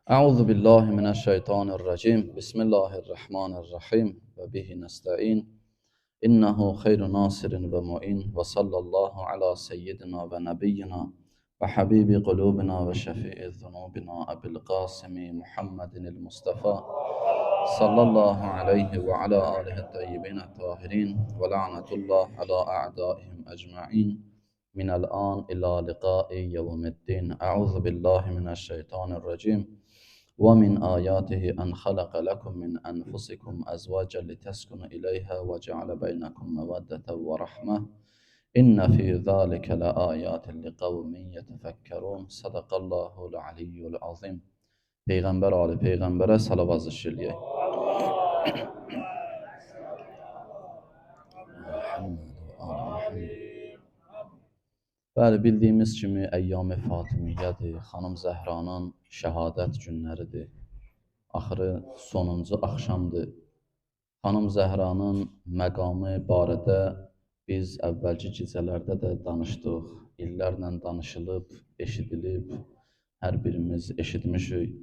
Euzu billahi mineşşeytanirracim. Bismillahirrahmanirrahim ve bihi nestaîn. İnnehu hayru nasirin ve muin ve sallallahu ala seyyidina ve nebiyyina ve habibi qulubina ve şefii zunubina Ebil Qasimi Muhammedinil Mustafa sallallahu aleyhi ve ala alihi tayyibin tahirin ve la'netullah ala a'daihim ecmaîn minel an ila liqai yevmiddin. Euzu billahi mineşşeytanirracim. ومن آياته أن خلق لكم من أنفسكم أزواجا لتسكنوا إليها وجعل بينكم مودة ورحمة إن في ذلك لآيات لقوم يتفكرون. صدق الله العلي العظيم. Peyğəmbər ali Peyğəmbərə salavat zikr eləyək. Bəli, bildiyimiz kimi Əyyam-ı Fatimiyyədir, Xanım Zəhranın şəhadət günləridir. Axırı sonuncu axşamdır. Xanım Zəhranın məqamı barədə biz əvvəlki gecələrdə də danışdıq. İllərlə danışılıb, eşidilib, hər birimiz eşitmişik.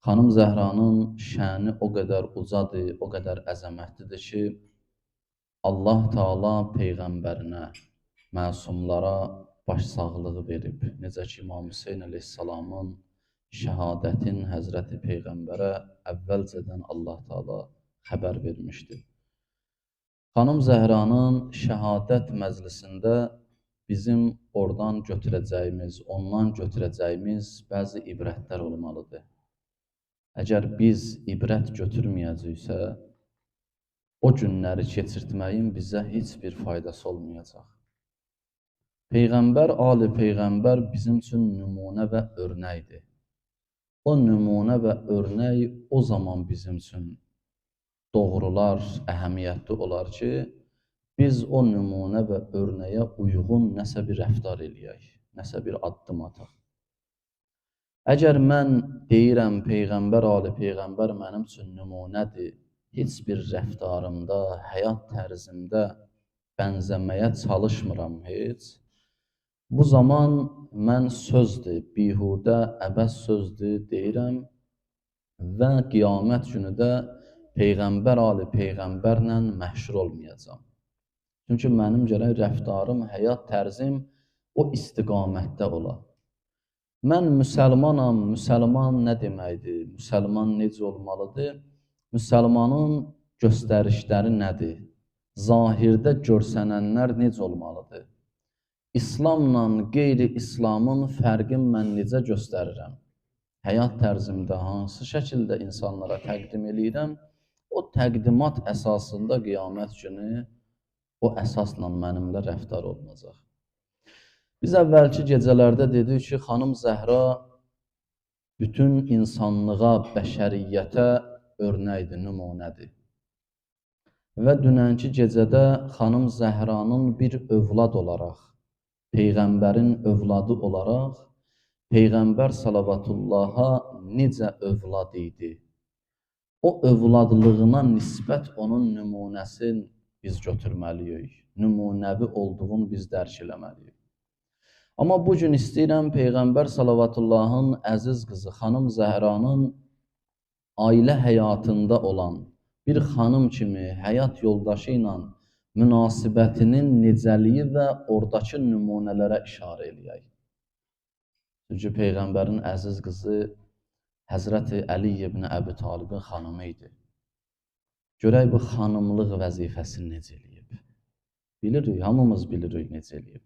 Xanım Zəhranın şəni o qədər ucadır, o qədər əzəmətlidir ki, Allah Taala peyğəmbərinə, məsumlara başsağlığı verib. Necə ki, İmam Hüseyn əleyhissalamın şəhadətin Həzrəti Peyğəmbərə əvvəlcədən Allah Taala xəbər vermişdi. Xanım Zəhranın şəhadət məclisində bizim oradan götürəcəyimiz, ondan götürəcəyimiz bəzi ibrətlər olmalıdır. Əgər biz ibrət götürməyəcəksə, o günləri keçirtməyin bizə heç bir faydası olmayacaq. Peyğəmbər, ali Peyğəmbər bizim üçün nümunə və örnəkdir. O nümunə və örnək o zaman bizim üçün doğrular, əhəmiyyətli olar ki, biz o nümunə və örnəyə uyğun nəsə bir rəftar eləyək, nəsə bir addım ataq. Əgər mən deyirəm Peyğəmbər, ali Peyğəmbər mənim üçün nümunədir, heç bir rəftarımda, həyat tərzimdə bənzəməyə çalışmıram heç, bu zaman mən sözdür, bihudə, əbəs sözdür deyirəm və qiyamət günü də Peyğəmbər ali Peyğəmbərlə məhşur olmayacam. Çünki mənim gərək rəftarım, həyat tərzim o istiqamətdə ola. Mən müsəlmanam, müsəlman nə deməkdir, müsəlman necə olmalıdır, müsəlmanın göstərişləri nədir, zahirdə görsənənlər necə olmalıdır? İslamla qeyri-İslamın fərqini mən necə göstərirəm? Həyat tərzimdə hansı şəkildə insanlara təqdim eləyirəm? O təqdimat əsasında qiyamət günü o əsasla mənimlə rəftar olunacaq. Biz əvvəlki gecələrdə dedik ki, Xanım Zəhra bütün insanlığa, bəşəriyyətə örnəkdir, nümunədir. Və dünənki gecədə Xanım Zəhranın bir övlad olaraq, Peyğəmbərin övladı olaraq, Peyğəmbər salavatullaha necə övlad idi? O övladlığına nisbət onun nümunəsini biz götürməliyik. Nümunəvi olduğunu biz dərk eləməliyik. Amma bu gün istəyirəm Peyğəmbər salavatullahın əziz qızı Xanım Zəhranın ailə həyatında olan bir xanım kimi həyat yoldaşı ilə münasibətinin necəliyi və oradakı nümunələrə işarə eləyək. Çünki Peyğəmbərin əziz qızı Həzrəti Əli ibn Əbi Talibin xanımı idi. Görək bu xanımlıq vəzifəsini necə eləyib. Bilirik, hamımız bilirik necə eləyib.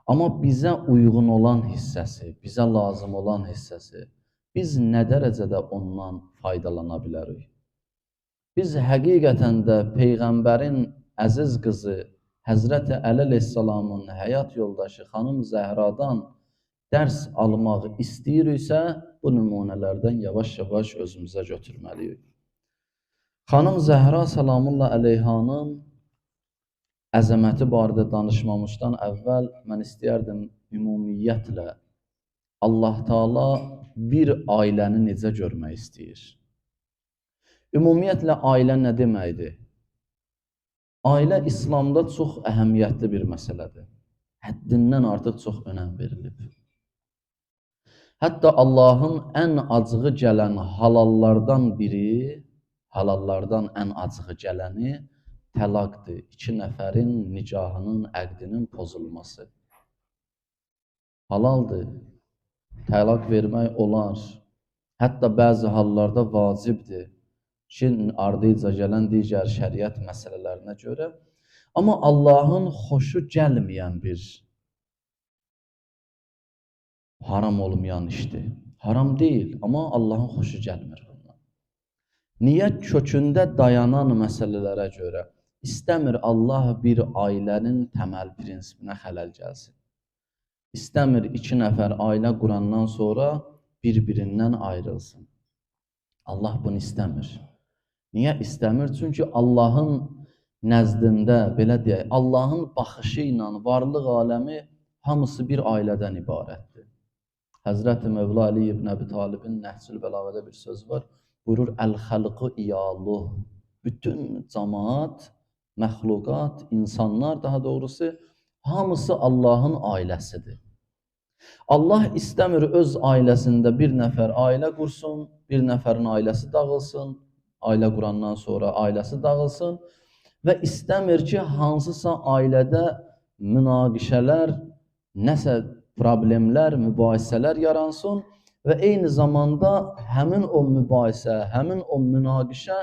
Amma bizə uyğun olan hissəsi, bizə lazım olan hissəsi, biz nə dərəcədə ondan faydalana bilərik? Biz həqiqətən də Peyğəmbərin əziz qızı Həzrəti Əli əleyhissalamın həyat yoldaşı Xanım Zəhradan dərs almaq istəyiriksə, bu nümunələrdən yavaş-yavaş özümüzə götürməliyik. Xanım Zəhra salamullah əleyhanın əzəməti barədə danışmamışdan əvvəl mən istəyərdim ümumiyyətlə Allah Taala bir ailəni necə görmək istəyir? Ümumiyyətlə ailə nə deməkdir? Ailə İslamda çox əhəmiyyətli bir məsələdir. Həddindən artıq çox önəm verilib. Hətta Allahın ən acığı gələn halallardan biri, halallardan ən acığı gələni təlaqdır. İki nəfərin nikahının, əqdinin pozulması. Halaldır. Təlaq vermək olar. Hətta bəzi hallarda vacibdir ki, ardınca gələn digər şəriət məsələlərinə görə. Amma Allahın xoşu gəlməyən bir haram olmayan işdir. Haram deyil, amma Allahın xoşu gəlmir bundan. Niyə? Kökündə dayanan məsələlərə görə. İstəmir Allah bir ailənin təməl prinsipinə xələl gəlsin. İstəmir iki nəfər ailə qurandan sonra bir-birindən ayrılsın. Allah bunu istəmir. Niyə istəmir? Çünki Allahın nəzdində, belə deyək, Allahın baxışı ilə varlıq aləmi hamısı bir ailədən ibarətdir. Həzrəti Mövla Ali ibn Əbi Talibin Nəhcül Bəlağədə bir söz var. Buyurur, əl-xəlqu iyaluh. Bütün camaat, məxluqat, insanlar daha doğrusu, hamısı Allahın ailəsidir. Allah istəmir öz ailəsində bir nəfər ailə qursun, bir nəfərin ailəsi dağılsın, ailə qurandan sonra ailəsi dağılsın və istəmir ki, hansısa ailədə münaqişələr, nəsə problemlər, mübahisələr yaransın və eyni zamanda həmin o mübahisə, həmin o münaqişə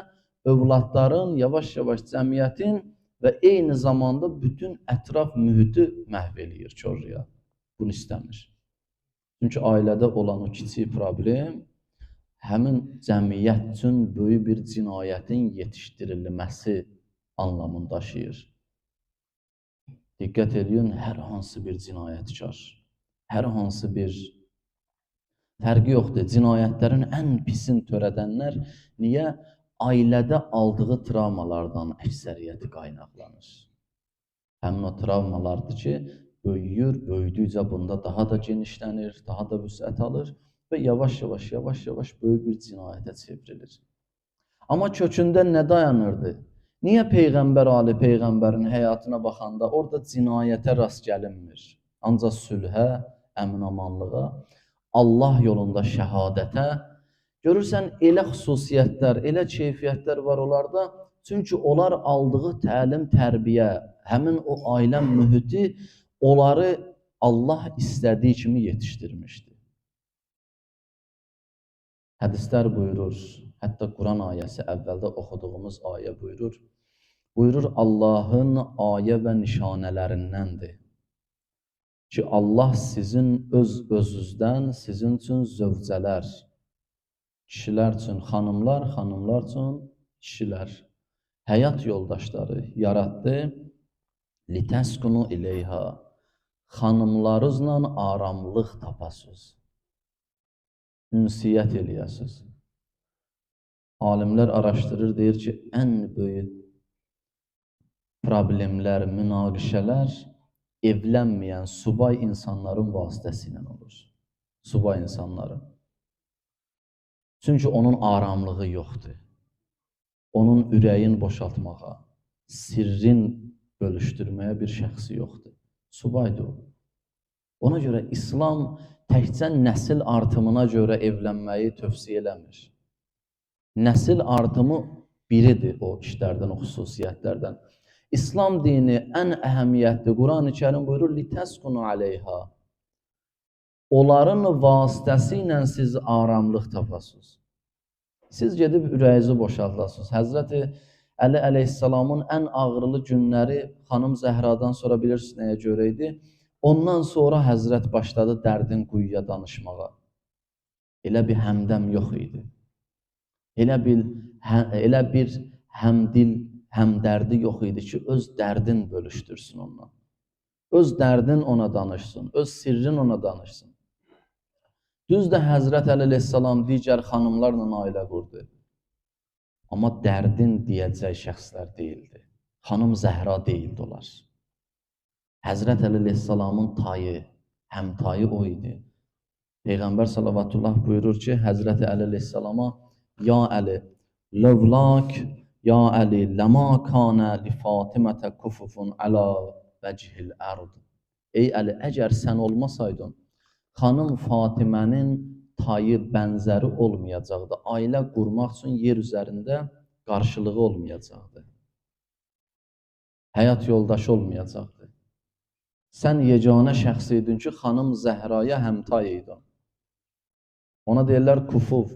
övladların, yavaş-yavaş cəmiyyətin və eyni zamanda bütün ətraf mühiti məhv eləyir korluya. Bunu istəmir. Çünki ailədə olan o kiçik problem həmin cəmiyyət üçün böyük bir cinayətin yetişdirilməsi anlamını daşıyır. Diqqət eləyin, hər hansı bir cinayətkar, hər hansı bir fərqi yoxdur. Cinayətlərin ən pisin törədənlər niyə? Ailədə aldığı travmalardan əksəriyyəti qaynaqlanır. Həmin o travmalardır ki, böyüyür, böyüdükcə bunda daha da genişlənir, daha da vüsət alır və yavaş-yavaş, yavaş-yavaş böyük bir cinayətə çevrilir. Amma kökündə nə dayanırdı? Niyə Peyğəmbər Ali Peyğəmbərin həyatına baxanda orada cinayətə rast gəlinmir? Ancaq sülhə, əminamanlığa, Allah yolunda şəhadətə. Görürsən, elə xüsusiyyətlər, elə keyfiyyətlər var onlarda. Çünki onlar aldığı təlim, tərbiyə, həmin o ailə mühiti onları Allah istədiyi kimi yetişdirmişdi. Hədislər buyurur, hətta Quran ayəsi əvvəldə oxuduğumuz ayə buyurur. Buyurur, Allahın ayə və nişanələrindəndir ki, Allah sizin öz-özünüzdən sizin üçün zövcələr, kişilər üçün xanımlar, xanımlar üçün kişilər, həyat yoldaşları yaratdı. Litəskunu ileyha, xanımlarınızla aramlıq tapasınız, ünsiyyət eləyəsiniz. Alimlər araşdırır, deyir ki, ən böyük problemlər, münaqişələr evlənməyən subay insanların vasitəsilə olur. Subay insanların. Çünki onun aramlığı yoxdur. Onun ürəyin boşaltmağa, sirrin bölüşdürməyə bir şəxsi yoxdur. Subaydır o. Ona görə İslam təkcə nəsil artımına görə evlənməyi tövsiyə eləmir. Nəsil artımı biridir o işlərdən, o xüsusiyyətlərdən. İslam dini ən əhəmiyyətli, Quran-ı Kərim buyurur, litəskunu aleyha. Onların vasitəsi ilə siz aramlıq tapasınız. Siz gedib ürəyinizi boşaldasınız. Həzrəti Əli əleyhissalamın ən ağrılı günləri xanım Zəhradan sonra bilirsiniz nəyə görə idi? Ondan sonra Həzrət başladı dərdin quyuya danışmağa. Elə bir həmdəm yox idi. Elə bir həmdil, həmdərdi yox idi ki, öz dərdin bölüşdürsün ondan. Öz dərdin ona danışsın, öz sirrin ona danışsın. Düz də Həzrət Əli əleyhissalam digər xanımlarla ailə qurdu. Amma dərdin deyəcək şəxslər deyildi. Xanım Zəhra deyildi onlar. Həzrət Əli əleyhissalamın tayı, həmtayı o idi. Peyğəmbər salavatullah buyurur ki, Həzrəti Əli əleyhissalama, ya Əli, lövlak, ya Əli, ləma kanə li Fatimətə kufufun əla vəcihil ərd. Ey Əli, əgər sən olmasaydın, xanım Fatimənin tayı, bənzəri olmayacaqdı. Ailə qurmaq üçün yer üzərində qarşılığı olmayacaqdı. Həyat yoldaşı olmayacaqdı. Sən yeganə şəxs idin ki, xanım Zəhraya həmtay idin. Ona deyirlər kufuv.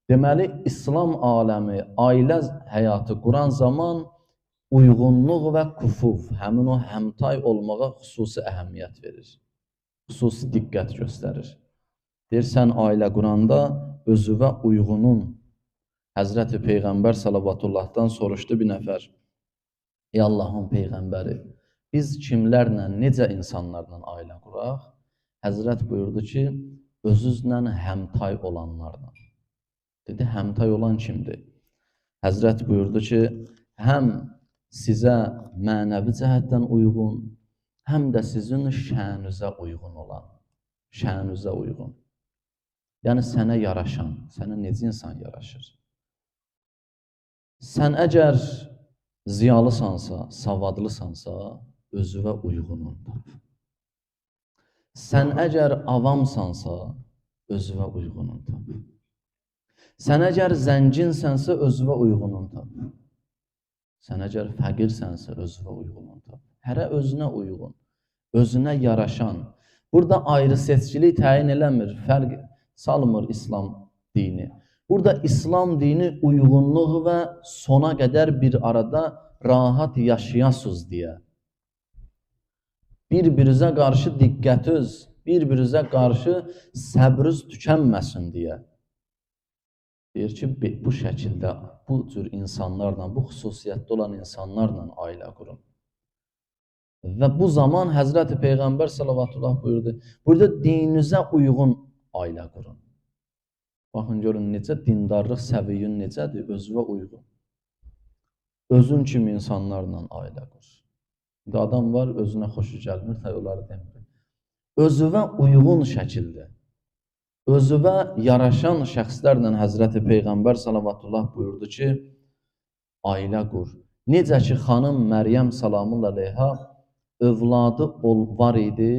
Deməli, İslam aləmi, ailə həyatı quran zaman uyğunluq və kufuv, həmin o həmtay olmağa xüsusi əhəmiyyət verir. Xüsusi diqqət göstərir. Deyir, sən ailə quranda özüvə uyğunun. Həzrəti Peyğəmbər salavatullahdan soruşdu bir nəfər. Ey Allahın Peyğəmbəri, biz kimlərlə, necə insanlarla ailə quraq? Həzrət buyurdu ki, özünüzlə həmtay olanlarla. Dedi, həmtay olan kimdir? Həzrət buyurdu ki, həm sizə mənəvi cəhətdən uyğun, həm də sizin şənünüzə uyğun olan, şənünüzə uyğun. Yəni, sənə yaraşan, sənə necə insan yaraşır? Sən əgər ziyalısansa, savadlısansa, özüvə uyğunun tap. Sən əgər avamsansa, özüvə uyğunun tap. Sən əgər zənginsənsə, özüvə uyğunun tap. Sən əgər fəqirsənsə, özüvə uyğunun tap. Hərə özünə uyğun, özünə yaraşan. Burada ayrı seçkilik təyin eləmir, fərq salmır İslam dini. Burada İslam dini uyğunluq və sona qədər bir arada rahat yaşayasınız deyə. Bir-birinizə qarşı diqqətiniz, bir-birinizə qarşı səbriniz tükənməsin deyə. Deyir ki, bu şəkildə, bu cür insanlarla, bu xüsusiyyətdə olan insanlarla ailə qurun. Və bu zaman Həzrəti Peyğəmbər salavatullah buyurdu. Burada dininizə uyğun ailə qurun. Baxın, görün, necə dindarlıq səviyyün necədir? Özünə uyğun. Özün kimi insanlarla ailə qur. İndi adam var, özünə xoşu gəlmir, təbii onları demir. Özünə uyğun şəkildə, özünə yaraşan şəxslərlə Həzrəti Peyğəmbər salavatullah buyurdu ki, ailə qur. Necə ki, xanım Məryəm salamullah əleyha övladı var idi,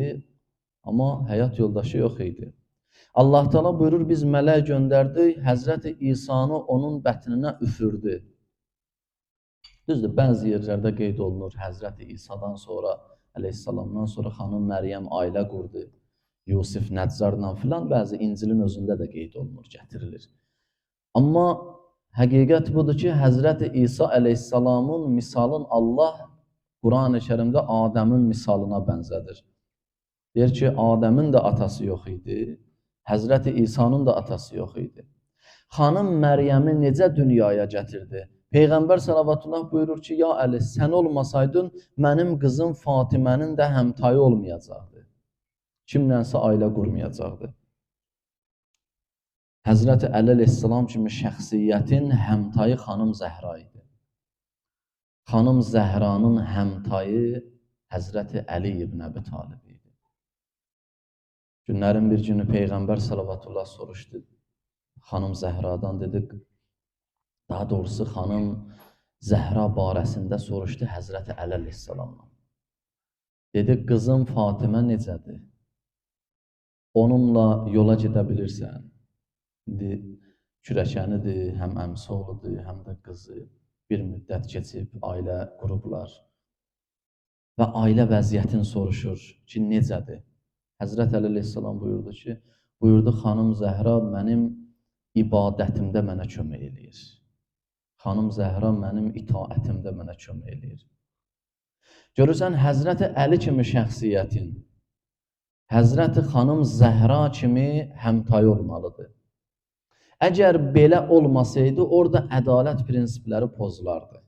amma həyat yoldaşı yox idi. Allah Teala buyurur, biz mələk göndərdik, Həzrəti İsa'nı onun bətninə üfürdü. Düzdür, bəzi yerlərdə qeyd olunur, Həzrəti İsa'dan sonra, əleyhissalamdan sonra xanım Məryəm ailə qurdu. Yusif Nəccarla filan, bəzi İncilin özündə də qeyd olunur, gətirilir. Amma həqiqət budur ki, Həzrəti İsa əleyhissalamın misalın Allah Quran-ı Kərimdə Adəmin misalına bənzədir. Deyir ki, Adəmin də atası yox idi, Həzrəti İsa'nın da atası yox idi. Xanım Məryəmi necə dünyaya gətirdi? Peyğəmbər salavatullah buyurur ki, ya Əli, sən olmasaydın, mənim qızım Fatimənin də həmtayı olmayacaqdı. Kimlənsə ailə qurmayacaqdı. Həzrəti Əli əleyhissalam kimi şəxsiyyətin həmtayı xanım Zəhra idi. Xanım Zəhranın həmtayı Həzrəti Əli ibn Əbi Talib idi. Günlərin bir günü Peyğəmbər salavatullah soruşdu xanım Zəhradan, dedi, daha doğrusu xanım Zəhra barəsində soruşdu Həzrəti Əli əleyhissalamdan. Dedi, qızım Fatimə necədir? Onunla yola gedə bilirsən. İndi kürəkənidir, həm əmsi oğludur, həm də qızı. Bir müddət keçib ailə qurublar. Və ailə vəziyyətini soruşur ki, necədir? Həzrət Əli əleyhissalam buyurdu ki, buyurdu xanım Zəhra mənim ibadətimdə mənə kömək eləyir. Xanım Zəhra mənim itaətimdə mənə kömək eləyir. Görürsən, Həzrəti Əli kimi şəxsiyyətin, Həzrəti xanım Zəhra kimi həmtayı olmalıdır. Əgər belə olmasaydı, orada ədalət prinsipləri pozulardı.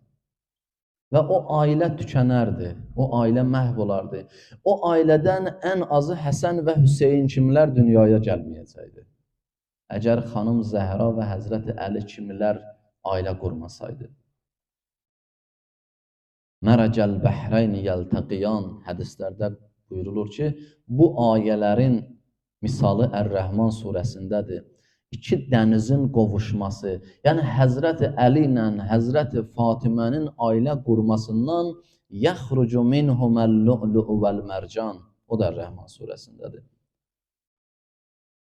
Və o ailə tükənərdi, o ailə məhv olardı. O ailədən ən azı Həsən və Hüseyin kimlər dünyaya gəlməyəcəkdi. Əgər xanım Zəhra və Həzrəti Əli kimlər ailə qurmasaydı. Mərəcəl bəhrəyni yəltəqiyan hədislərdə buyurulur ki, bu ayələrin misalı Ər-Rəhman surəsindədir. İki dənizin qovuşması, yəni Həzrəti Əli ilə Həzrəti Fatimənin ailə qurmasından yəxrucu minhuməl-lu'lu'u vəl-mərcan. O da Ər-Rəhman surəsindədir.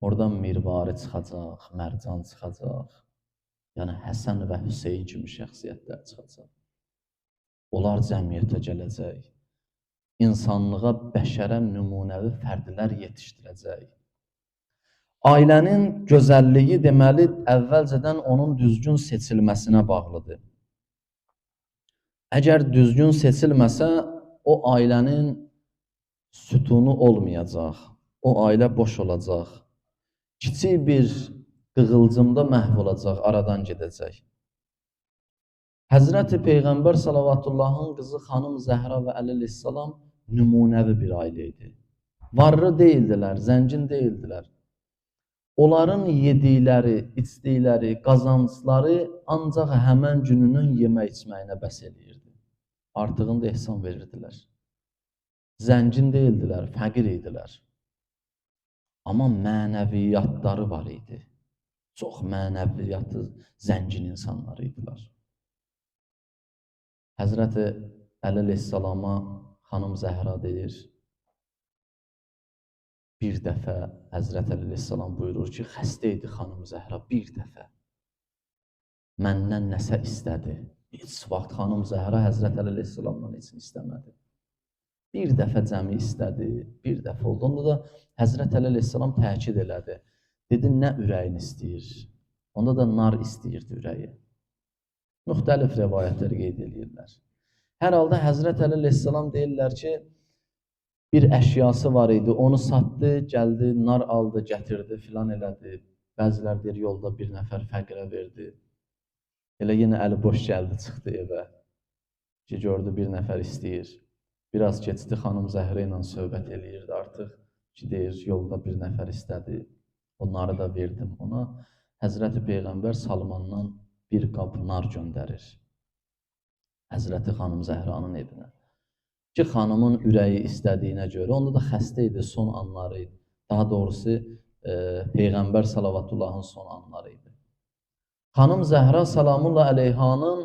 Oradan mirvari çıxacaq, mərcan çıxacaq. Yəni Həsən və Hüseyin kimi şəxsiyyətlər çıxacaq. Onlar cəmiyyətə gələcək. İnsanlığa, bəşərə nümunəvi fərdlər yetişdirəcək. Ailənin gözəlliyi deməli əvvəlcədən onun düzgün seçilməsinə bağlıdır. Əgər düzgün seçilməsə, o ailənin sütunu olmayacaq. O ailə boş olacaq. Kiçik bir qığılcımda məhv olacaq, aradan gedəcək. Həzrəti Peyğəmbər salavatullahın qızı xanım Zəhra və Əli əleyhissalam nümunəvi bir ailə idi. Varlı deyildilər, zəngin deyildilər. Onların yedikləri, içdikləri, qazancları ancaq həmən gününün yemək içməyinə bəs eləyirdi. Artığını da ehsan verirdilər. Zəngin deyildilər, fəqir idilər. Amma mənəviyyatları var idi. Çox mənəviyyatı zəngin insanlar idilər. Həzrəti Əli əleyhissalama xanım Zəhra deyir, bir dəfə Həzrəti Əli əleyhissalam buyurur ki, xəstə idi xanım Zəhra bir dəfə. Məndən nəsə istədi. Heç vaxt xanım Zəhra Həzrəti Əli əleyhissalamdan heç nə istəmədi. Bir dəfə cəmi istədi, bir dəfə oldu. Onda da Həzrəti Əli əleyhissalam təkid elədi. Dedi, nə ürəyin istəyir? Onda da nar istəyirdi ürəyi. Müxtəlif rəvayətlər qeyd eləyirlər. Hər halda Həzrət Əli əleyhissalam deyirlər ki, bir əşyası var idi, onu satdı, gəldi, nar aldı, gətirdi, filan elədi. Bəzilər deyir, yolda bir nəfər fəqirə verdi. Elə yenə əli boş gəldi, çıxdı evə. Ki, gördü, bir nəfər istəyir. Biraz keçdi, xanım Zəhrə ilə söhbət eləyirdi artıq. Ki, deyir, yolda bir nəfər istədi. Onları da verdim ona. Həzrəti Peyğəmbər Salmandan bir qab nar göndərir. Həzrəti xanım Zəhranın evinə. Ki, xanımın ürəyi istədiyinə görə, onda da xəstə idi, son anları idi. Daha doğrusu, Peyğəmbər salavatullahın son anları idi. Xanım Zəhra salamullah əleyhanın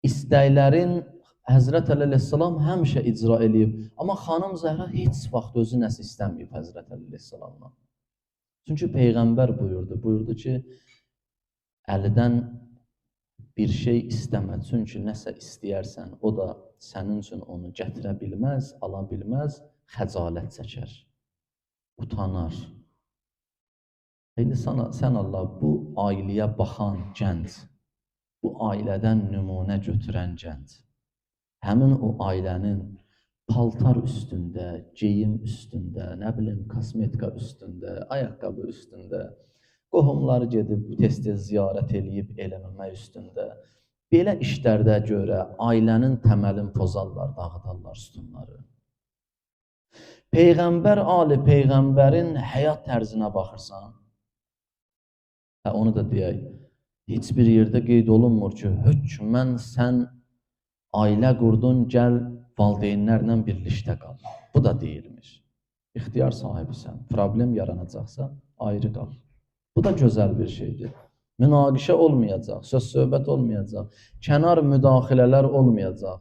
istəklərin Həzrət Əli əleyhissalam həmişə icra eləyib. Amma xanım Zəhra heç vaxt özü nəsə istəməyib Həzrət Əli əleyhissalamdan. Çünki Peyğəmbər buyurdu ki, Əlidən bir şey istəmə, çünki nəsə istəyərsən, o da sənin üçün onu gətirə bilməz, ala bilməz, xəcalət çəkər, utanar. İndi sən Allah, bu ailəyə baxan gənc, bu ailədən nümunə götürən gənc, həmin o ailənin paltar üstündə, geyim üstündə, nə bilim, kosmetika üstündə, ayaqqabı üstündə, qohumları gedib tez-tez ziyarət eləyib eləməmək üstündə, belə işlərdə görə ailənin təməlini pozarlar, dağıdarlar sütunları. Peyğəmbər ali Peyğəmbərin həyat tərzinə baxırsan, onu da deyək, heç bir yerdə qeyd olunmur ki, hökmən sən ailə qurdun, gəl valideynlərlə birlikdə qal. Bu da deyilmir. İxtiyar sahibisən, problem yaranacaqsa ayrı qal. Bu da gözəl bir şeydir. Münaqişə olmayacaq, söz-söhbət olmayacaq, kənar müdaxilələr olmayacaq.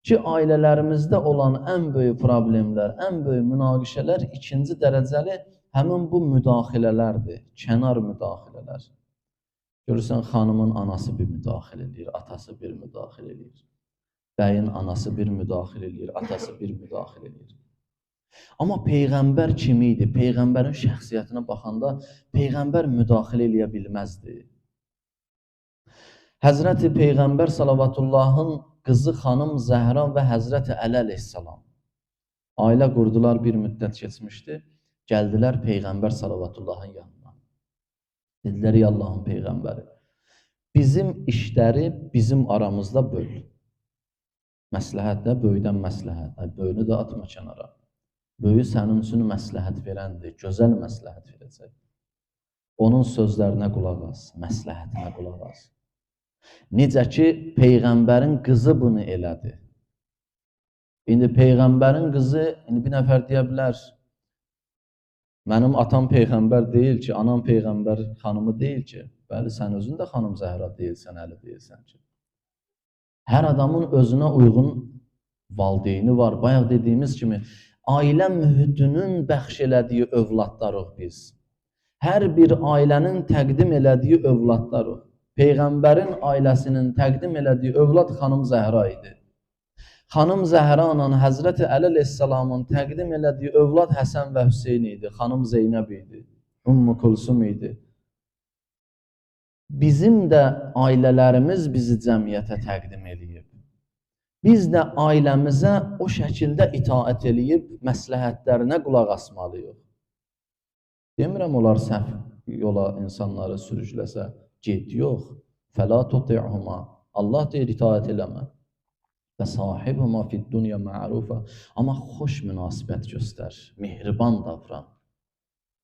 Ki, ailələrimizdə olan ən böyük problemlər, ən böyük münaqişələr ikinci dərəcəli həmin bu müdaxilələrdir, kənar müdaxilələr. Görürsən, xanımın anası bir müdaxilə eləyir, atası bir müdaxilə eləyir. Bəyin anası bir müdaxilə eləyir, atası bir müdaxilə eləyir. Amma Peyğəmbər kimi idi? Peyğəmbərin şəxsiyyətinə baxanda Peyğəmbər müdaxilə eləyə bilməzdi. Həzrəti Peyğəmbər salavatullahın qızı xanım Zəhra və Həzrəti Əli əleyhissalam ailə qurdular, bir müddət keçmişdi. Gəldilər Peyğəmbər salavatullahın yanına. Dedilər, ey Allahın Peyğəmbəri, bizim işləri bizim aramızda böl. Məsləhət də, böyüdən məsləhət. Ay, böyünü də atma kənara. Böyü sənin üçün məsləhət verəndir, gözəl məsləhət verəcək. Onun sözlərinə qulaq as, məsləhətinə qulaq as. Necə ki, Peyğəmbərin qızı bunu elədi. İndi Peyğəmbərin qızı, indi bir nəfər deyə bilər, mənim atam Peyğəmbər deyil ki, anam Peyğəmbər xanımı deyil ki. Bəli, sən özün də xanım Zəhra deyilsən, Əli deyilsən ki. Hər adamın özünə uyğun valideyni var. Bayaq dediyimiz kimi, Ailə mühitinin bəxş elədiyi övladlarıq biz. Hər bir ailənin təqdim elədiyi övladlarıq. Peyğəmbərin ailəsinin təqdim elədiyi övlad xanım Zəhra idi. Xanım Zəhra ilə Həzrəti Əli əleyhissalamın təqdim elədiyi övlad Həsən və Hüseyn idi, xanım Zeynəb idi, Ümmü Kulsum idi. Bizim də ailələrimiz bizi cəmiyyətə təqdim eləyib. Biz də ailəmizə o şəkildə itaət eləyib məsləhətlərinə qulaq asmalıyıq. Demirəm onlar səhv yola insanları sürükləsə, get, yox. Fəla tuti'huma. Allah deyir itaət eləmə. Və sahibhuma fid-dunya ma'rufa. Amma xoş münasibət göstər, mehriban davran,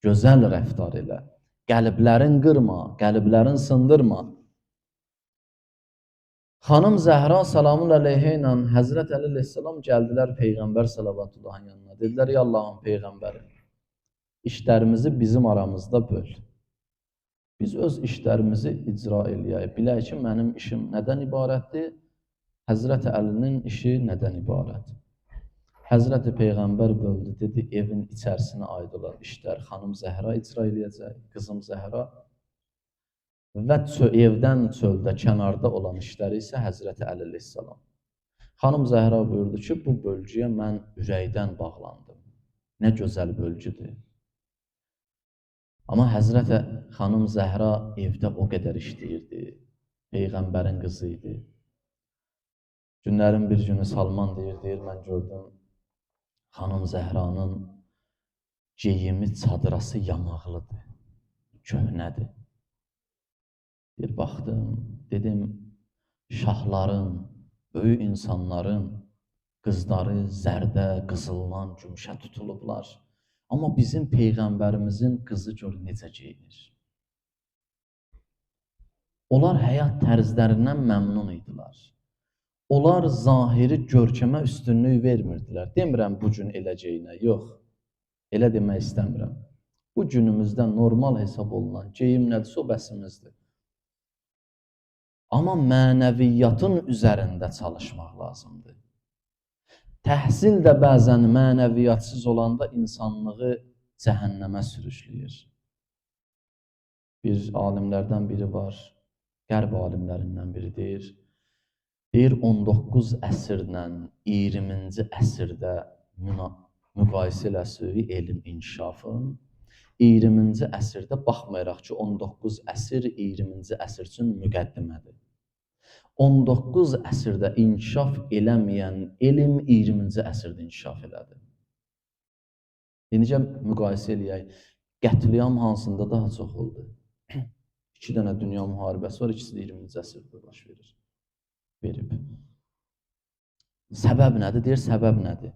gözəl rəftar elə. Qəlblərin qırma, qəlblərin sındırma. Xanım Zəhra salamun əleyhə ilə Həzrət Əli əleyhissalam gəldilər Peyğəmbər salavatullahın yanına. Dedilər, ya Allahın Peyğəmbəri, işlərimizi bizim aramızda böl. Biz öz işlərimizi icra eləyək. Bilək ki, mənim işim nədən ibarətdir? Həzrət Əlinin işi nədən ibarət? Həzrəti Peyğəmbər böldü, dedi, evin içərisinə aid olan işlər xanım Zəhra icra eləyəcək, qızım Zəhra və evdən çöldə, kənarda olan işləri isə Həzrəti Əli əleyhissalam. Xanım Zəhra buyurdu ki, bu bölgüyə mən ürəkdən bağlandım. Nə gözəl bölgüdür. Amma Həzrəti xanım Zəhra evdə o qədər işləyirdi. Peyğəmbərin qızı idi. Günlərin bir günü Salman deyir, mən gördüm xanım Zəhranın geyimi, çadırası yamaqlıdır, köhnədir. Bir baxdım, dedim, şahların, böyük insanların qızları zərdə, qızıldan, gümüşə tutulublar. Amma bizim Peyğəmbərimizin qızı gör necə geyinir. Onlar həyat tərzlərindən məmnun idilər. Onlar zahiri görkəmə üstünlük vermirdilər. Demirəm bu gün eləcəyinə, yox. Elə demək istəmirəm. Bu günümüzdə normal hesab olunan geyim nədirsə o bəsimizdir. Amma mənəviyyatın üzərində çalışmaq lazımdır. Təhsil də bəzən mənəviyyatsız olanda insanlığı cəhənnəmə sürükləyir. Bir alimlərdən biri var, qərb alimlərindən biri deyir. Deyir, 19 əsrlə 20-ci əsrdə müqayisə eləsək elm inkişafın, 20-ci əsrdə baxmayaraq ki, 19 əsr 20-ci əsr üçün müqəddimədir. 19 əsrdə inkişaf eləməyən elm 20-ci əsrdə inkişaf elədi. İndicə müqayisə eləyək, qətliam hansında daha çox oldu? 2 dənə dünya müharibəsi var, ikisi də 20-ci əsrdə baş verir. Verib. Səbəb nədir? Deyir, səbəb nədir?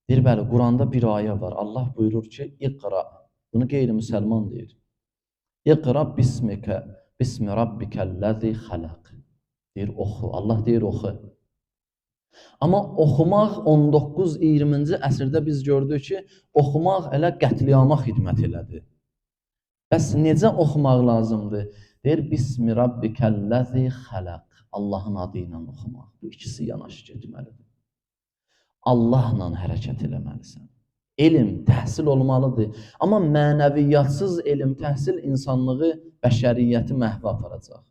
Deyir, bəli, Quranda bir ayə var. Allah buyurur ki, İqra. Bunu qeyri-müsəlman deyir. İqra bismikə, bismi rabbikəl-ləzi xələq. Deyir, oxu. Allah deyir, oxu. Amma oxumaq 19-20-ci əsrdə biz gördük ki, oxumaq elə qətliama xidmət elədi. Bəs necə oxumaq lazımdır? Deyir, bismi rabbikəl-ləzi xələq. Allahın adı ilə oxumaq. Bu ikisi yanaşı getməlidir. Allahla hərəkət eləməlisən. Elm, təhsil olmalıdır. Amma mənəviyyatsız elm, təhsil insanlığı, bəşəriyyəti məhvə aparacaq.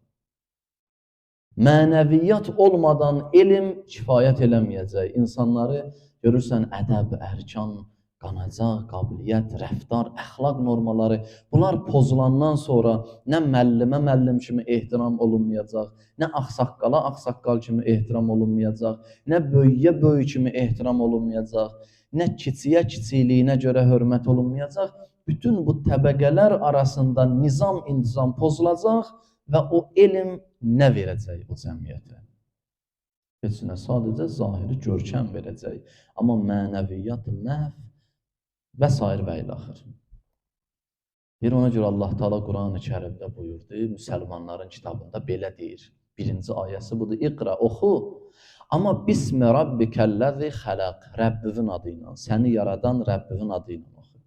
Mənəviyyat olmadan elm kifayət eləməyəcək. İnsanları görürsən, ədəb, ərkan, qanacaq, qabiliyyət, rəftar, əxlaq normaları, bunlar pozulandan sonra nə müəllimə müəllim kimi ehtiram olunmayacaq, nə ağsaqqala ağsaqqal kimi ehtiram olunmayacaq, nə böyüyə böyük kimi ehtiram olunmayacaq, nə kiçiyə kiçikliyinə görə hörmət olunmayacaq. Bütün bu təbəqələr arasında nizam, intizam pozulacaq və o elm nə verəcək o cəmiyyətə? Heç nə, sadəcə zahiri görkəm verəcək. Amma mənəviyyat məhv və sair və ilaxır. Deyir, ona görə Allah Teala Quran-ı Kərimdə buyurdu, müsəlmanların kitabında belə deyir. Birinci ayəsi budur, İqra, oxu. Amma bismi rabbikəl-ləzi xələq, Rəbbivin adı ilə, səni yaradan Rəbbivin adı ilə oxu.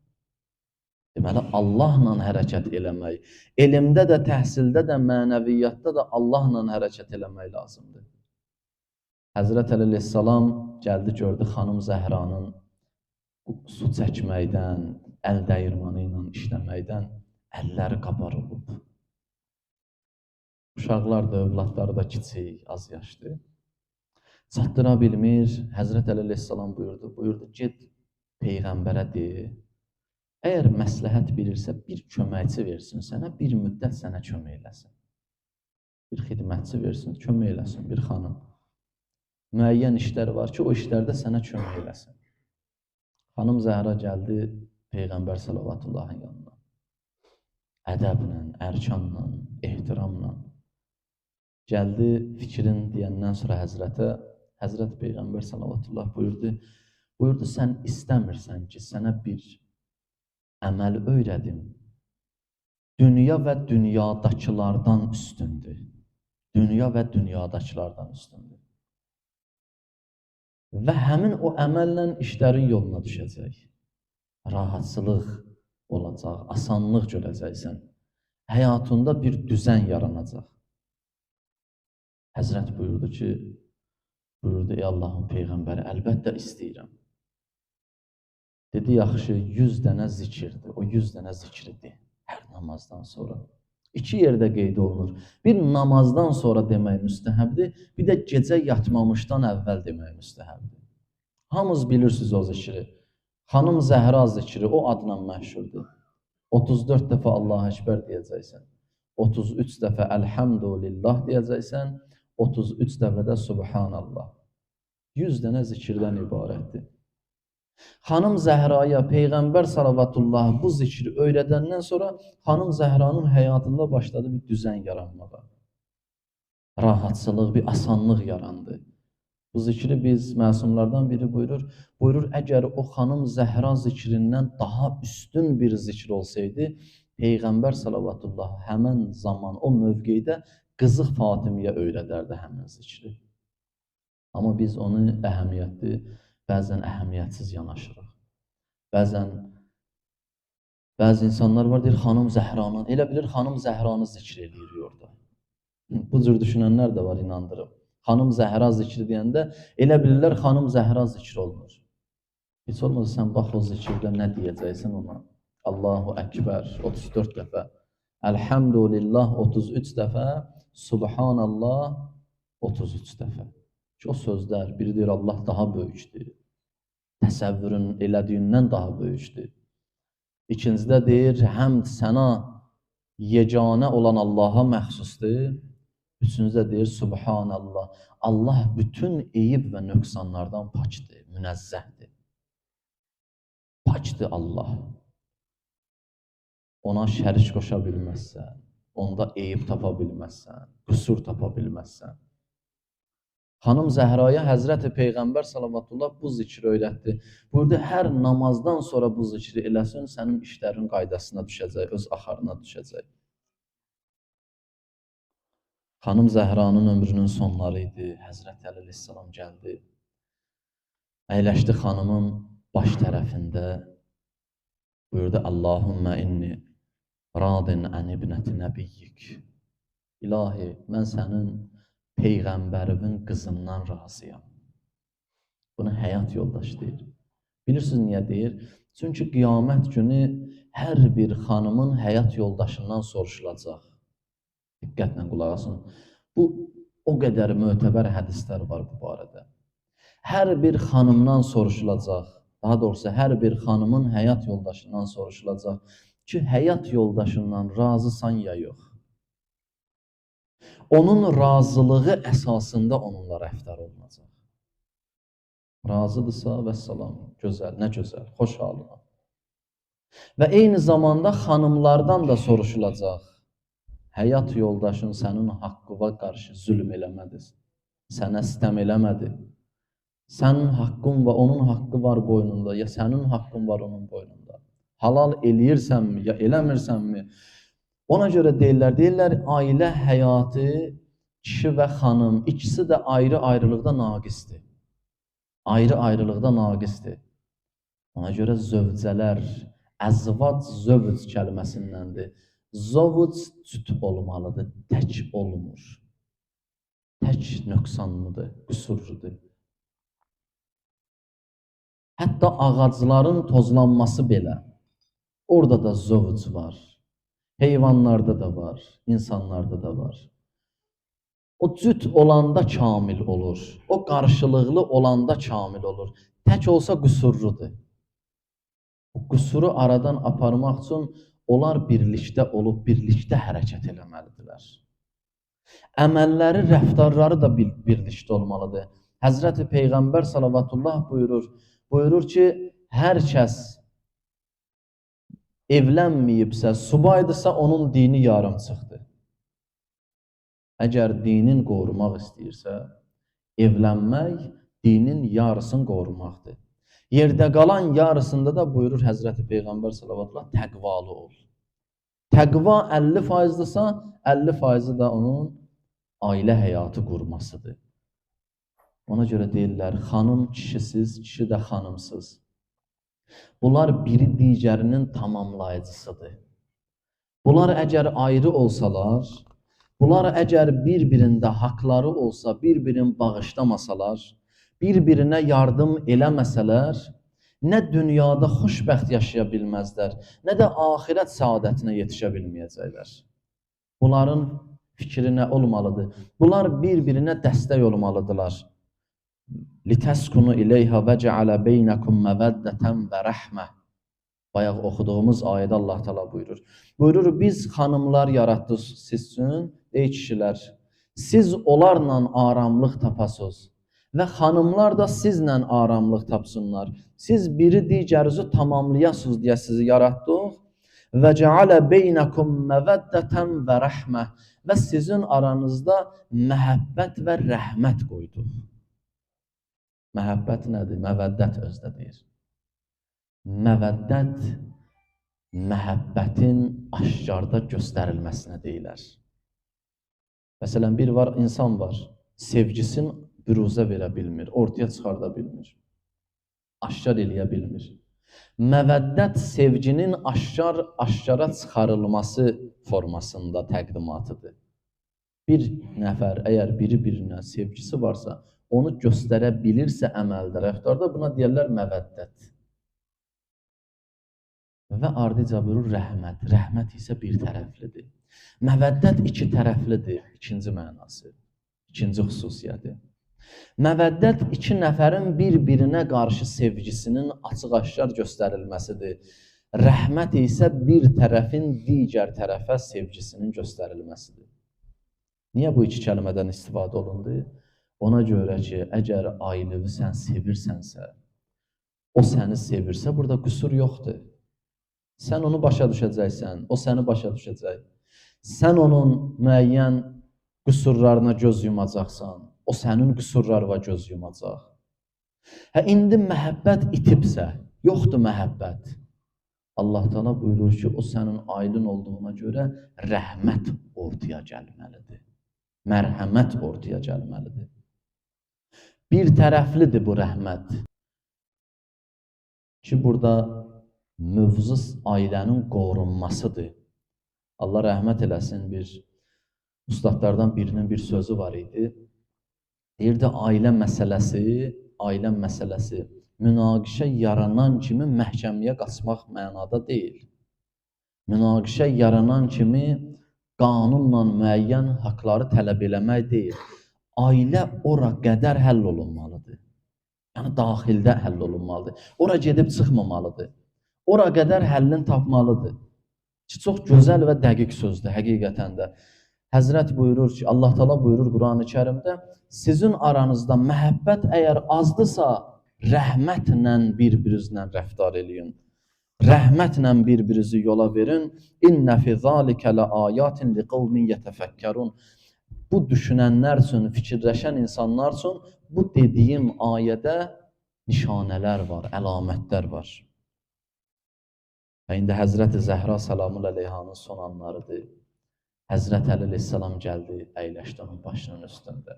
Deməli, Allahla hərəkət eləmək, elmdə də, təhsildə də, mənəviyyatda da Allahla hərəkət eləmək lazımdır. Həzrət Əli əleyhissalam gəldi, gördü xanım Zəhranın Su çəkməkdən, əl dəyirmanı ilə işləməkdən əlləri qabar olub. Uşaqlar da, övladları da kiçik, az yaşlı. Çatdıra bilmir. Həzrət Əli əleyhissalam buyurdu, get Peyğəmbərə de, əgər məsləhət bilirsə, bir köməkçi versin sənə, bir müddət sənə kömək eləsin. Bir xidmətçi versin, kömək eləsin, bir xanım. Müəyyən işlər var ki, o işlərdə sənə kömək eləsin. Xanım Zəhra gəldi Peyğəmbər salavatullahın yanına. Ədəblə, ərkanla, ehtiramla. Gəldi fikrin deyəndən sonra Həzrətə, Həzrət Peyğəmbər salavatullah buyurdu, sən istəmirsən ki, sənə bir əməl öyrədim. Dünya və dünyadakılardan üstündür. Dünya və dünyadakılardan üstündür. Və həmin o əməllə işlərin yoluna düşəcək. Rahatçılıq olacaq, asanlıq görəcəksən. Həyatında bir düzən yaranacaq. Həzrət buyurdu ki, ey Allahın Peyğəmbəri, əlbəttə istəyirəm. Dedi, yaxşı, 100 dənə zikirdir. O 100 dənə zikridir hər namazdan sonra. İki yerdə qeyd olunur. Bir namazdan sonra demək müstəhəbdir, bir də gecə yatmamışdan əvvəl demək müstəhəbdir. Hamınız bilirsiniz o zikri. Xanım Zəhra zikri, o adla məşhurdur. 34 dəfə Allahu Əkbər deyəcəksən. 33 dəfə Əlhamdülillah deyəcəksən. 33 dəfə də Subhanallah. 100 dənə zikirdən ibarətdir. Xanım Zəhraya Peyğəmbər salavatullah bu zikri öyrədəndən sonra Xanım Zəhranın həyatında başladı bir düzən yaranmağa. Rahatçılıq, bir asanlıq yarandı. Bu zikri biz məsumlardan biri buyurur. Buyurur, əgər o Xanım Zəhra zikrindən daha üstün bir zikr olsaydı, Peyğəmbər salavatullah həmən zaman o mövqeydə qızı Fatimiyə öyrədərdi həmin zikri. Amma biz onu əhəmiyyətli, bəzən əhəmiyyətsiz yanaşırıq. Bəzən bəzi insanlar var, deyir, Xanım Zəhranı, elə bilir Xanım Zəhranı zikr eləyir orada. Bu cür düşünənlər də var, inandırım. Xanım Zəhra zikri deyəndə elə bilirlər Xanım Zəhra zikr olunur. Heç olmasa sən bax o zikirdə nə deyəcəksən ona. Allahu Əkbər 34 dəfə, Əlhamdülillah 33 dəfə, Subhanallah 33 dəfə. Ki o sözlər, biri deyir Allah daha böyükdür. Təsəvvürün elədiyindən daha böyükdür. İkincidə deyir, həmd sənə yeganə olan Allaha məxsusdur. Üçüncüdə deyir, Subhanallah. Allah bütün eyib və nöqsanlardan pakdır, münəzzəhdir. Pakdır Allah. Ona şərik qoşa bilməzsən, onda eyib tapa bilməzsən, qüsur tapa bilməzsən. Xanım Zəhraya Həzrəti Peyğəmbər salavatullah bu zikri öyrətdi. Buyurdu, hər namazdan sonra bu zikri eləsin, sənin işlərin qaydasına düşəcək, öz axarına düşəcək. Xanım Zəhranın ömrünün sonları idi. Həzrəti Əli əleyhissalam gəldi. Əyləşdi xanımın baş tərəfində. Buyurdu, Allahümmə inni radin ən ibnəti nəbiyyik. İlahi, mən sənin Peyğəmbərimin qızından razıyam. Bunu həyat yoldaşı deyir. Bilirsiniz niyə deyir? Çünki qiyamət günü hər bir xanımın həyat yoldaşından soruşulacaq. Diqqətlə qulaq asın. Bu, o qədər mötəbər hədislər var bu barədə. Hər bir xanımdan soruşulacaq. Daha doğrusu, hər bir xanımın həyat yoldaşından soruşulacaq ki, həyat yoldaşından razısan ya yox. Onun razılığı əsasında onunla rəftar olunacaq. Razıdırsa, vəssalam, gözəl, nə gözəl, xoş halına. Və eyni zamanda xanımlardan da soruşulacaq. Həyat yoldaşın sənin haqqına qarşı zülm eləmədi, sənə sitəm eləmədi. Sənin haqqın və onun haqqı var boynunda, ya sənin haqqın var onun boynunda. Halal eləyirsənmi, ya eləmirsənmi? Ona görə deyirlər, ailə həyatı, kişi və xanım, ikisi də ayrı-ayrılıqda naqisdir. Ayrı-ayrılıqda naqisdir. Ona görə zövcələr, əzvad zövc kəlməsindəndir. Zövc cüt olmalıdır, tək olmur. Tək nöqsanlıdır, qüsurludur. Hətta ağacların tozlanması belə. Orada da zövc var. Heyvanlarda da var, insanlarda da var. O cüt olanda kamil olur. O qarşılıqlı olanda kamil olur. Tək olsa qüsurludur. O qüsuru aradan aparmaq üçün onlar birlikdə olub, birlikdə hərəkət eləməlidirlər. Əməlləri, rəftarları da birlikdə olmalıdır. Həzrəti Peyğəmbər salavatullah buyurur. Buyurur ki, hər kəs evlənməyibsə, subaydırsa onun dini yarımçıqdır. Əgər dinin qorumaq istəyirsə, evlənmək dinin yarısını qorumaqdır. Yerdə qalan yarısında da buyurur Həzrəti Peyğəmbər salavatullah, təqvalı ol. Təqva 50%dırsa, 50%-i də onun ailə həyatı qurmasıdır. Ona görə deyirlər, xanım kişisiz, kişi də xanımsız. Bunlar biri digərinin tamamlayıcısıdır. Bunlar əgər ayrı olsalar, bunlar əgər bir-birində haqları olsa, bir-birini bağışlamasalar, bir-birinə yardım eləməsələr, nə dünyada xoşbəxt yaşaya bilməzlər, nə də axirət səadətinə yetişə bilməyəcəklər. Bunların fikri nə olmalıdır? Bunlar bir-birinə dəstək olmalıdırlar. Litəskunu ileyha və cealə beynəkum məvəddətən və rəhmə. Bayaq oxuduğumuz ayədə Allah Teala buyurur. Buyurur, biz xanımlar yaratdıq siz üçün, ey kişilər, siz onlarla aramlıq tapasınız və xanımlar da sizlə aramlıq tapsınlar. Siz biri digərinizi tamamlayasınız deyə sizi yaratdıq. Və cealə beynəkum məvəddətən və rəhmə. Və sizin aranızda məhəbbət və rəhmət qoyduq. Məhəbbət nədir? Məvəddət özdə deyir. Məvəddət, məhəbbətin aşkarda göstərilməsinə deyilər. Məsələn, bir var, insan var, sevgisini büruzə verə bilmir, ortaya çıxarda bilmir, aşkar eləyə bilmir. Məvəddət sevginin aşkara çıxarılması formasında təqdimatıdır. Bir nəfər, əgər biri-birinə sevgisi varsa, onu göstərə bilirsə əməldə, rəftarda, buna deyərlər məvəddət. Və ardıca buyurur rəhmət. Rəhmət isə bir tərəflidir. Məvəddət iki tərəflidir, ikinci mənası, ikinci xüsusiyyəti. Məvəddət iki nəfərin bir-birinə qarşı sevgisinin açıq-aşkar göstərilməsidir. Rəhmət isə bir tərəfin digər tərəfə sevgisinin göstərilməsidir. Niyə bu iki kəlmədən istifadə olundu? Ona görə ki, əgər ailəvi sən sevirsənsə, o səni sevirsə, burada qüsur yoxdur. Sən onu başa düşəcəksən, o səni başa düşəcək. Sən onun müəyyən qüsurlarına göz yumacaqsan, o sənin qüsurlarına göz yumacaq. Hə, indi məhəbbət itibsə, yoxdur məhəbbət. Allah Teala buyurur ki, o sənin ailin olduğuna görə rəhmət ortaya gəlməlidir. Mərhəmət ortaya gəlməlidir. Bir tərəflidir bu rəhmət. Ki, burada mövzu ailənin qorunmasıdır. Allah rəhmət eləsin, bir ustadlardan birinin bir sözü var idi. Deyirdi, ailə məsələsi münaqişə yaranan kimi məhkəməyə qaçmaq mənada deyil. Münaqişə yaranan kimi qanunla müəyyən haqları tələb eləmək deyil. Ailə ora qədər həll olunmalıdır. Yəni, daxildə həll olunmalıdır. Ora gedib çıxmamalıdır. Ora qədər həllini tapmalıdır. Ki, çox gözəl və dəqiq sözdür həqiqətən də. Həzrət buyurur ki, Allah Teala buyurur Qur'an-ı Kərimdə, sizin aranızda məhəbbət əgər azdısa, rəhmətlə bir-birinizlə rəftar eləyin. Rəhmətlə bir-birinizi yola verin. İnnə fi zəlikə ləayatin liqavmin yetəfəkkərun. Bu düşünənlər üçün, fikirləşən insanlar üçün bu dediyim ayədə nişanələr var, əlamətlər var. Və indi Həzrəti Zəhra səlamul əleyhanın son anlarıdır. Həzrət Əli əleyhissalam gəldi, əyləşdi onun başının üstündə.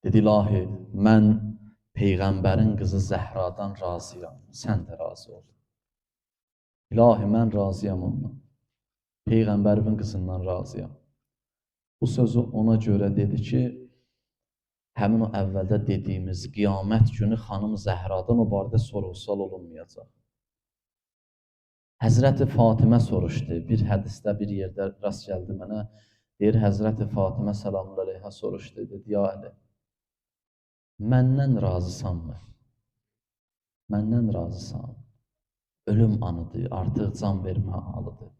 Dedi, ilahi, mən Peyğəmbərin qızı Zəhradan razıyam, sən də razı ol. İlahi, mən razıyam ondan. Peyğəmbərimin qızından razıyam. Bu sözü ona görə dedi ki, Həmin o əvvəldə dediyimiz qiyamət günü xanım Zəhradan o barədə sorğu-sual olunmayacaq. Həzrəti Fatimə soruşdu. Bir hədisdə bir yerdə rast gəldi mənə. Deyir, Həzrəti Fatimə səlamü əleyhə soruşdu. Dedi, ya Əli, məndən razısanmı? Məndən razısan. Ölüm anıdır, artıq can vermə halıdır.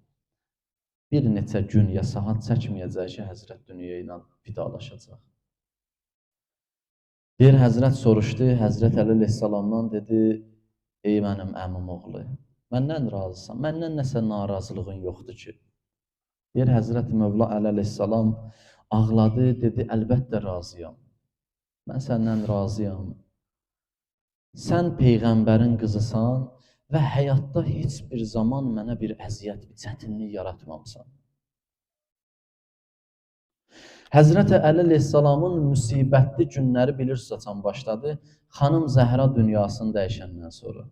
Bir neçə gün ya saat çəkməyəcək ki, Həzrət dünya ilə vidalaşacaq. Deyir, Həzrət soruşdu, Həzrət Əli əleyhissalamdan dedi, ey mənim əmim oğlu, məndən razısan, məndən nəsə narazılığın yoxdur ki. Deyir, Həzrət Mövla Əli əleyhissalam ağladı, dedi, əlbəttə razıyam. Mən səndən razıyam. Sən Peyğəmbərin qızısan və həyatda heç bir zaman mənə bir əziyyət, bir çətinlik yaratmamısan. Həzrəti Əli əleyhissalamın müsibətli günləri bilirsiniz açan başladı. Xanım Zəhra dünyasını dəyişəndən sonra.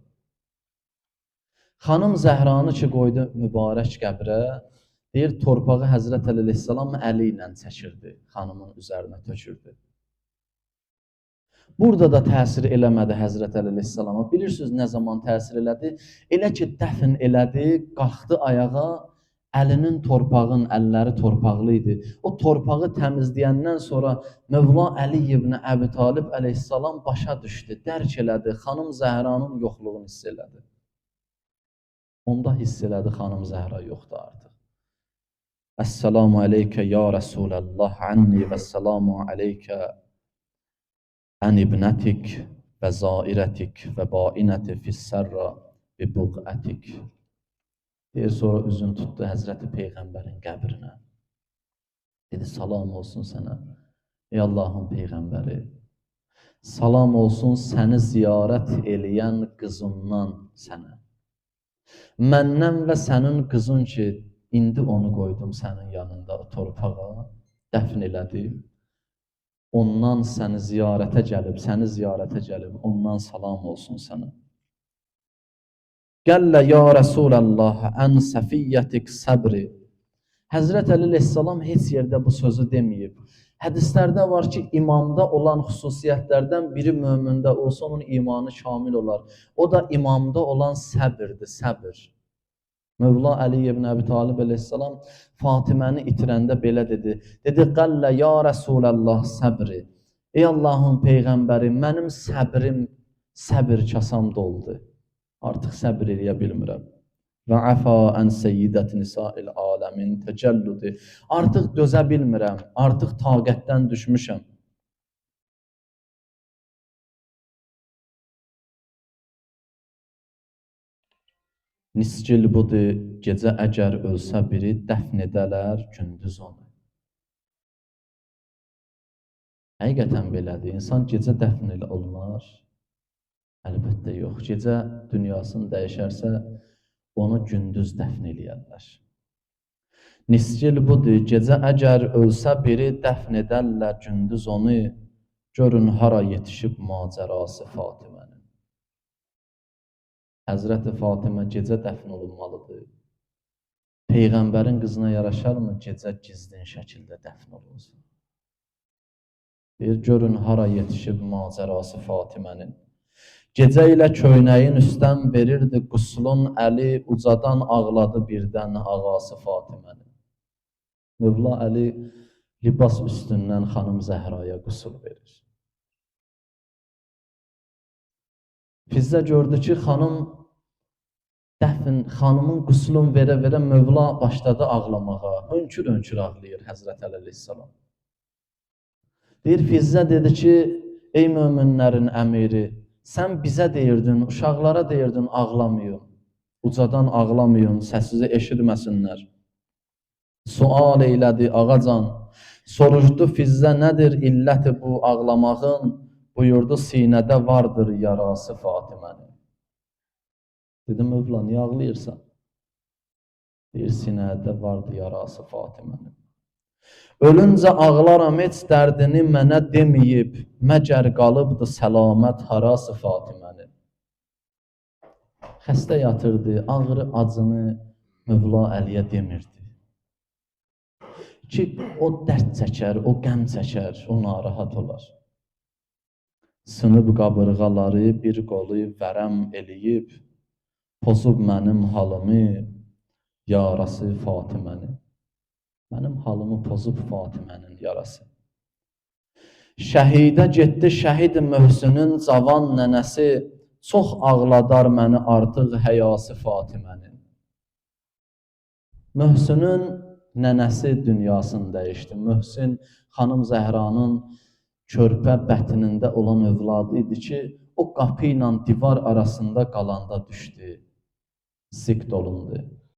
Xanım Zəhranı ki qoydu mübarək qəbrə, deyir, torpağı Həzrət Əli əleyhissalam əli ilə çəkirdi, xanımın üzərinə tökürdü. Burada da təsir eləmədi Həzrət Əli əleyhissalama. Bilirsiniz nə zaman təsir elədi? Elə ki dəfn elədi, qalxdı ayağa, əlinin torpağın, əlləri torpaqlı idi. O torpağı təmizləyəndən sonra Mövla Əli ibn Əbi Talib əleyhissalam başa düşdü, dərk elədi, xanım Zəhranın yoxluğunu hiss elədi. Onda hiss elədi, xanım Zəhra yoxdur artıq. Əssalamu aleykə ya Rəsulallah anni və səlamu aleykə ən ibnətik və zairətik və bainəti fissərra bi buqətik. Deyir, sonra üzün tutdu Həzrəti Peyğəmbərin qəbrinə. Dedi, salam olsun sənə, ey Allahın Peyğəmbəri. Salam olsun səni ziyarət eləyən qızımdan sənə. Məndən və sənin qızın ki, indi onu qoydum sənin yanında o torpağa, dəfn elədim. Ondan səni ziyarətə gəlib, səni ziyarətə gəlib, ondan salam olsun sənə. Gəllə ya Rəsulallah ən səfiyyətik səbri. Həzrət Əli əleyhissalam heç yerdə bu sözü deməyib. Hədislərdə var ki, imamda olan xüsusiyyətlərdən biri mömində olsa onun imanı kamil olar. O da imamda olan səbirdir, səbir. Mövla Əli ibn Əbi Talib əleyhissalam Fatiməni itirəndə belə dedi. Dedi, qəllə ya Rəsulallah səbri. Ey Allahın Peyğəmbəri, mənim səbrim, səbir kasam doldu. Artıq səbir eləyə bilmirəm. Və əfa ən seyyidət nisail aləmin təcəllüdü. Artıq dözə bilmirəm, artıq taqətdən düşmüşəm. Niscil budur, gecə əgər ölsə biri, dəfn edələr gündüz onu. Həqiqətən belədir. İnsan gecə dəfn elə olunar. Əlbəttə yox. Gecə dünyasını dəyişərsə, onu gündüz dəfn eləyərlər. Niscil budur, gecə əgər ölsə biri, dəfn edərlər gündüz onu. Görün hara yetişib macərası Fatimənin. Həzrəti Fatimə gecə dəfn olunmalıdır. Peyğəmbərin qızına yaraşarmı gecə gizlin şəkildə dəfn olunsun? Deyir, görün hara yetişib macərası Fatimənin. Gecə ilə köynəyin üstdən verirdi quslun əli, ucadan ağladı birdən ağası Fatimənin. Mövla Əli libas üstündən xanım Zəhraya qusul verir. Fizzə gördü ki, xanım dəfn, xanımın quslun verə-verə Mövla başladı ağlamağa. Hönkür-hönkür ağlayır Həzrət Əli əleyhissalam. Deyir, Fizzə dedi ki, ey möminlərin əmiri, sən bizə deyirdin, uşaqlara deyirdin, ağlamayın. Ucadan ağlamayın, səsizi eşitməsinlər. Sual eylədi ağacan, soruşdu Fizzə nədir illəti bu ağlamağın? Buyurdu, sinədə vardır yarası Fatimənin. Dedim, Mövla, niyə ağlayırsan? Deyir, sinədə vardır yarası Fatimənin. Ölüncə ağlaram heç dərdini mənə deməyib, məgər qalıbdı səlamət harası Fatimənin. Xəstə yatırdı, ağrı acını Mövla Əliyə demirdi. Ki, o dərd çəkər, o qəm çəkər, o narahat olar. Sınıb qabırğaları, bir qolu vərəm eləyib, pozub mənim halımı, yarası Fatimənin. Mənim halımı pozub Fatimənin yarası. Şəhidə getdi şəhid Möhsünün cavan nənəsi, çox ağladar məni artıq həyası Fatimənin. Möhsünün nənəsi dünyasını dəyişdi. Möhsün xanım Zəhranın körpə bətnində olan övladı idi ki, o qapı ilə divar arasında qalanda düşdü, sikt olundu.